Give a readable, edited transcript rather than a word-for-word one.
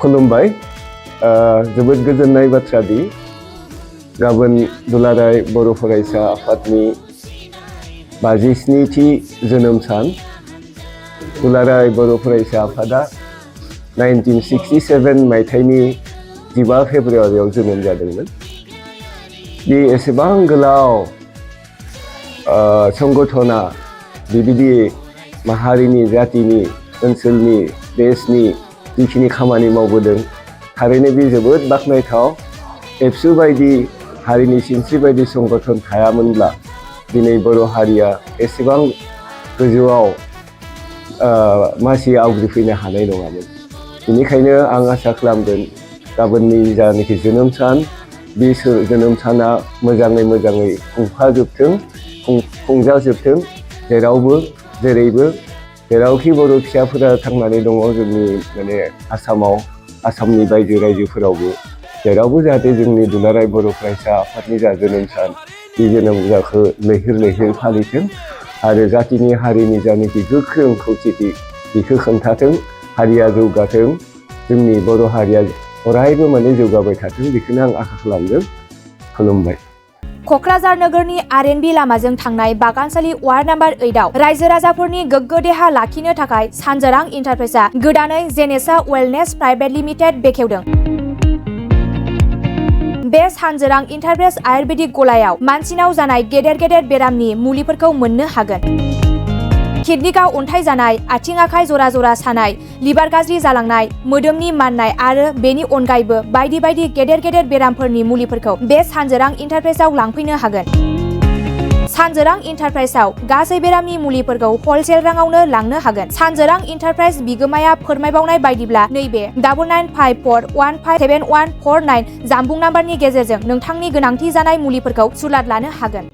खुलुमबाय जोबोद गोजोननाय बाथ्रा दि गाबोन दुलाराय बर' फरायसा आफादनि 57थि जोनोम सान। दुलाराय बर' फरायसा आफादा 1967 मायथाइनि 15 फेब्रुआरियाव जोनोम जादोंमोन। बे एसेबां गोलाव संगठना बेबायदि माहारिनि जातिनि ओनसोलनि देशनि जिखिनि खामानि मावबोदों थारैनो बे जोबोद बाख्नायथाव। एबसु बायदि हारिनि सिनस्रि बायदि संगठन थायामोनब्ला दिनै बर' हारिया एसेबां गोजौआव मासि आवग्रिफैनो हानाय नङामोन। बेनिखायनो आं आसा खालामगोन गाबोननि जानाखि जोनोम सान बे जोनोम साना मोजाङै खुंजाजोबथों जेरावबो जेरैबो जेरावखि बर' फिसाफोरा थांनानै दङ जोंनि आसामनि बायजो रायजोफोरावबो जेरावबो जाहाथे जोंनि दुलाराय बर' फरायसा आफादनि जा जोनोम सान बे जोनोम सानखौ लैहोर फालिथों आरो जातिनि हारिनि जानाखि गोख्रों खौसेथि बेखौ खोन्थाथों, हारिया जौगाथों, जोंनि बर' हारिया अरायबो जौगाबाय थाथों बेखौनो आं आसा खालामदों। खुलुमबाय। क'क्राझार नोगोरनि आर.एन.बी लामाजों थांनाय बागानसालि वार्ड नम्बर 8 आव रायजो राजाफोरनि गोग्गो देहा लाखिनो थाखाय सानजोरां इन्टारप्राइजआ गोदानै जेनेसा वेलनेस प्राइभेट लिमिटेड बेखेवदों। बे सानजोरां इन्टारप्राइज आयुर्वेदिक गलायाव मानसिनाव जानाय गेदेर बेरामनि मुलिफोरखौ मोननो हागोन। किडनिकआव अन्थाइ जानाय, आथिं आखाइ जरा सानाय, लिभार गाज्रि जालांनाय, मोदोमनि माननाय आरो बेनि अनगायैबो बायदि गेदेर बेरामफोरनि मुलिफोरखौ बे सानजोरां इन्टारप्राइजआव लांफैनो हागोन। सानजोरां इन्टारप्राइजआव गासै बेरामनि मुलिफोरखौ हलसेल राङावनो लांनो हागोन। सानजोरां इन्टारप्राइज बिगोमाया फोरमायबावनाय बायदिब्ला नैबे 9954157149 जानबुं नाम्बारनि गेजेरजों नोंथांनि गोनांथि जानाय मुलिफोरखौ सुलाद लानो हागोन।